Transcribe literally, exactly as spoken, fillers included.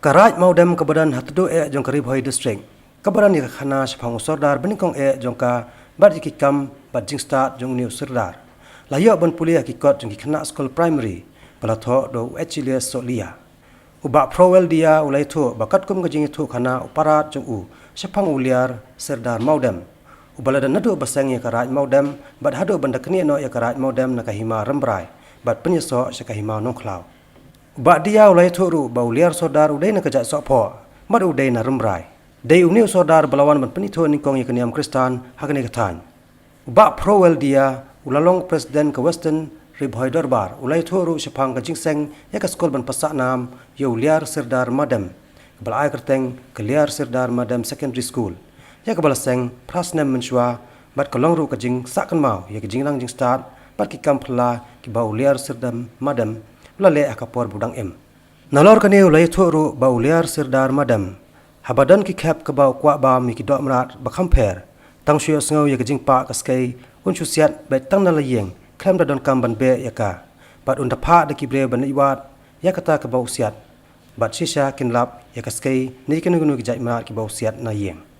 Ka Raid Mawdem kaba don ha Tduh eh jong ka Ri Bhoi District, kaba don ïa ka khana shaphang u Sordar banyngkong eh jong ka bad ïa ki kam bad jingstad jong une u Sordar, la ïoh ban pule ha ki kot jong ki khynnah skul primary ba la thoh da u Achilles Sohliya. U Bah Prowell Dia u la ïathuh ba katkum ka jingïathuh khana u parat jong u shaphang u Liar Sordar Mawdem, uba la don naduh ba seng ïa ka Raid Mawdem bad haduh ban da knieh noh ïa ka Raid Mawdem na ka Hima Rambrai bad pynïasoh sha ka Hima Nongkhlaw. U Bah Dia u la ïathuh ruh ba u Liar Sordar u dei na ka jait Sohphoh bad u dei na Rambrai. Dei une u Sordar ba la wan ban pynithuh nyngkong ïa ka niam Khristan ha kane ka thaiñ. U Bah Prowell Dia u la long president ka Western Ri Bhoi Dorbar u la ïathuh ruh shaphang ka jingseng ïa ka skul ban pasah nam ïa u Liar Sordar Mawdem, kaba la ai kyrteng ka Liar Sordar Mawdem Secondary School, ïa kaba la seng phra snem mynshuwa, bad ka long ruh ka jingsah kynmaw ïa ka jingnang jingstad bad ki kam phylla kiba u Liar Sordar Mawdem u la leh ha ka por ba u dang im. Nalor kane u la ïathuh ruh ba u Liar Sordar Mawdem, haba don ki khep kaba u kwah bam ïa ki doh mrad ba kham pher, tang shu ïohsngew ïa ka jingpah ka skei un shu siat beit tang na la ïing khlem da donkam ban beh ïa ka, bad un da phah da ki briew ban leit wad ïa kata kaba u siat, bad shisha kin lap ïa ka skei ne kino kino ki jait mrad kiba u siat na ïing.